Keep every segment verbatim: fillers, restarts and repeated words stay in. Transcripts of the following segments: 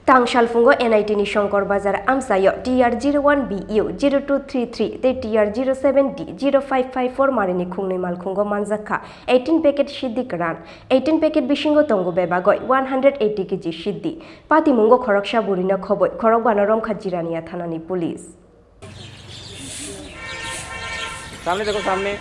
Tang salphungo N I T ni Shongkor Bazar amchaio T R zero one B U zero two three three tei T R zero seven D zero five five four marini khungnwi malkhungo manjakha eighteen packet siddi kwran. Eighteen packet bisingo tongo bebagoi one hundred eighty K G siddi. Patimungo khoroksa burino khoboi khorokbano romkha Jirania thanani police. सामने देखो, सामने।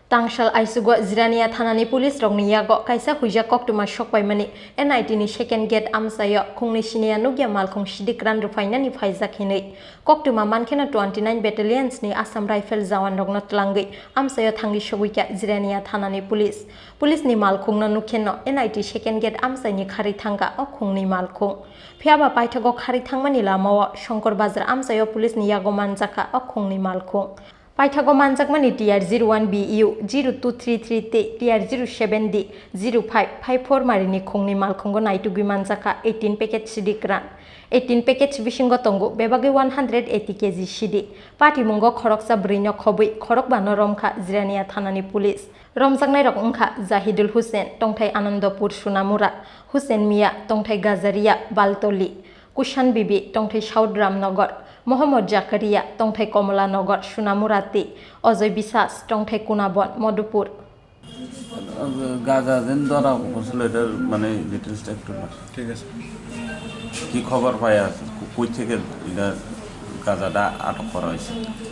Tangsal aisugo Jirania thanani police rokni yago kaisa huijak koktwma sokpaimani N I T ni second gate amchaio khungni siniya nukya malkhung sidik ran rwphainani phaijak hinwi koktwma mankheno twenty nine battalions ni Assam Rifle jawan rokno twlangwi amchaio thangwi sogwikha Jirania thanani police. Police ni malkhungno nukheno N I T second gate amchaini kharwi thangkha o khungni malkhung. Phiyaba paithago kharwi thangmani lamao Shongkor Bazar amchaio police ni yago manjakha o khungni malkhung. Paithago manjakmani T R zero one B U zero two three three tei T R zero seven D zero five five four marini khungni malkhungo naitugwi manjakha eighteen packet sidi kwran. Eighteen packets bisingo tongo bebagwi one hundred eighty K G sidi. Patimungo khoroksa bwrwino khobwi khorokbano romkha Jirania thanani police. Romjaknairok wngkha Jahidul Hussein, tongthai Anandapur Sunamura, Hussein Mia, tongthai Gajaria, Baltoli, Kushan Bibi, tongthai South Ramnagar, Mohammad Jakaria, tongthai Komolanagar, Sunamura tei Ojoy Biswas, tongthai Kunabon, Madhupur. গাঁজা যেন ধরা পড়ছিল, এটার মানে ডিটেলসটা একটু বল। ঠিক আছে। কি খবর পাই আছে? কো-, কই থেকে এটা গাঁজাটা আটক করা হয়েছে?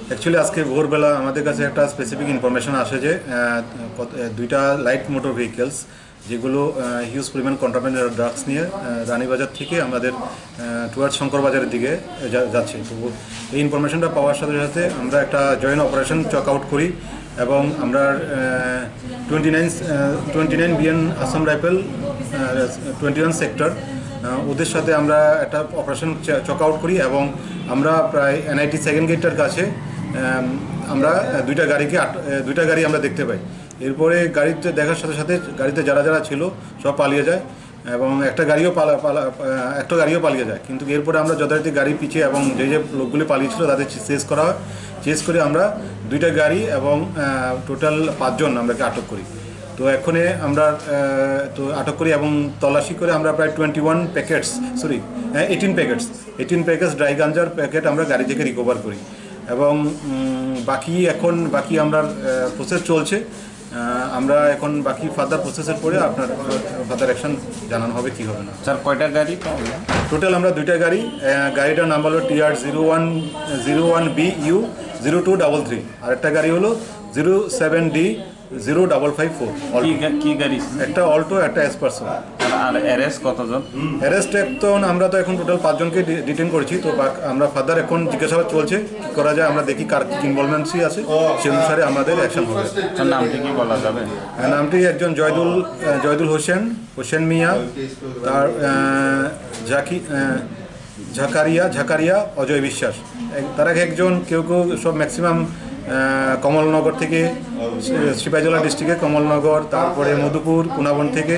অ্যাকচুয়ালি আজকে ভোরবেলা আমাদের কাছে একটা স্পেসিফিক ইনফরমেশন আসে যে, আহ, কত, আহ, দুইটা লাইট মোটর ভেহিকলস যেগুলো, আহ, হিউজ পরিমাণ কন্ট্রাব্যান্ড ড্রাগস নিয়ে, আহ, রানীবাজার থেকে আমাদের, আহ, টুয়ার্ডস শঙ্কর বাজারের দিকে যা-, যাচ্ছে। তো এই ইনফরমেশনটা পাওয়ার সাথে সাথে আমরা একটা জয়েন্ট অপারেশন চেক আউট করি এবং আমরা, আহ, টোয়েন্টি নাইন, আহ, টোয়েন্টি নাইন বিএন আসাম রাইফেল, আহ, টোয়েন্টি ওয়ান সেক্টর, আহ, ওদের সাথে আমরা একটা অপারেশন চে-, চেক আউট করি এবং আমরা প্রায় এনআইটি সেকেন্ড গেটটার কাছে, আম, আমরা দুইটা গাড়িকে আট-, আহ, দুইটা গাড়ি আমরা দেখতে পাই। এরপরে গাড়িতে দেখার সাথে সাথে গাড়িতে যারা যারা ছিল সব পালিয়ে যায় এবং একটা গাড়িও পালা-, পালা-, আহ, একটা গাড়িও পালিয়ে যায়। কিন্তু এরপরে আমরা যথারীতি গাড়ি পিছে এবং যে যে লোকগুলি পালিয়েছিল তাদের চেস করা হয়। চেস করে আমরা দুইটা গাড়ি এবং, আহ, টোটাল পাঁচজন আমরাকে আটক করি। তো এখনে আমরা, আহ, তো আটক করি এবং তল্লাশি করে আমরা প্রায় twenty one packets, sorry, eighteen packets, eighteen packets dry গাঞ্জার প্যাকেট আমরা গাড়ি থেকে রিকভার করি। এবং, উম, বাকি এখন বাকি আমরা, আহ, প্রসেস চলছে। আহ, আমরা এখন বাকি ফার্দার প্রসেসের পরে আপনার, আহ, ফার্দার অ্যাকশন জানানো হবে কি হবে না। স্যার, কয়টা গাড়ি পাওয়া গেল? টোটাল আমরা দুইটা গাড়ি, আহ, গাড়িটার নাম্বার হলো T R zero one, zero one B U zero two double three, আর একটা গাড়ি হলো zero seven D zero double five four. কি গা-, কি গাড়ি? একটা অল্টো, একটা এসপারসো। আর, আর অ্যারেস্ট কতজন? অ্যারেস্ট এখন আমরা তো এখন টোটাল পাঁচজনকে ডি-, ডিটেইন করেছি। তো বাক-, আমরা ফার্দার এখন জিজ্ঞাসাবাদ চলছে, কি করা যায়, আমরা দেখি কার কি ইনভলভমেন্সি আছে, সে অনুসারে আমাদের অ্যাকশন হবে। তার নামটি কি বলা যাবে? হ্যাঁ, নামটি একজন জয়দুল, আহ, জয়দুল হোসেন, হোসেন মিয়া, তার, আহ, জাকি-, আহ, ঝাকারিয়া, ঝাকারিয়া, অজয় বিশ্বাস। এক-, তারা একজন, কেউ কেউ সব ম্যাক্সিমাম, আহ, কমলনগর থেকে, সি-, সিপাহীজলা ডিস্ট্রিক্টে কমলনগর, তারপরে মধুপুর, কুনাবন থেকে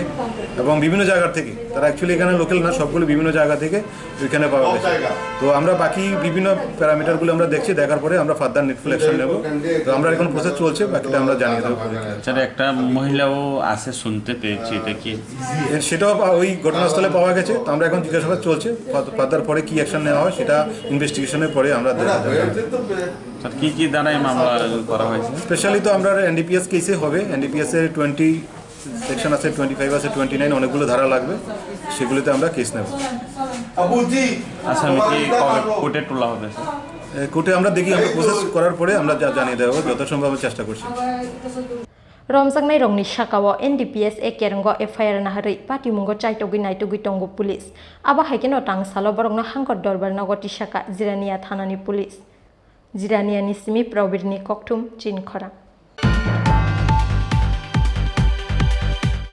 এবং বিভিন্ন জায়গার থেকে। তারা অ্যাকচুয়ালি এখানে লোকাল না, সবগুলো বিভিন্ন জায়গা থেকে ওইখানে পাওয়া গেছে। তো আমরা বাকি বিভিন্ন প্যারামিটারগুলো আমরা দেখছি, দেখার পরে আমরা ফার্দার নিডফুল অ্যাকশন নেব। তো আমরা এখন প্রসেস চলছে, বাকিটা আমরা জানিয়ে দেবো পরে। স্যার, একটা মহিলাও আছে শুনতে পেয়েছি, এটা কি? এ, সেটাও পা-, ওই ঘটনাস্থলে পাওয়া গেছে। তো আমরা এখন জিজ্ঞাসাবাদ চলছে, ফার-, ফার্দার পরে কি অ্যাকশন নেওয়া হয় সেটা ইনভেস্টিগেশনের পরে আমরা দেখা যাবে। স্যার, কি কি ধারায় মামলা করা হয়েছে? স্পেশালি তো আমরা এনডিপিএস কেসে হবে, এনডিপিএস এর টোয়েন্টি সেকশন আছে, টোয়েন্টি ফাইভ আছে, টোয়েন্টি নাইন, অনেকগুলো ধারা লাগবে, সেগুলোতে আমরা কেস নেব। আসামিকে কবে কোর্টে তোলা হবে, স্যার? এ, কোর্টে আমরা দেখি, আমরা প্রসেস করার পরে আমরা জা-, জানিয়ে দেবো, যথাসম্ভব আমরা চেষ্টা করছি। Romjaknairokni sakao N D P S A kerongo F I R naharwi patimungo chaitogwi naitugwi tongo police. Abo hai kheno tangsalo borokno Hangkor Dorbar nogo tisaka Jirania thanani police. Jiraniani simi Probirni kokthum Chinkhorang.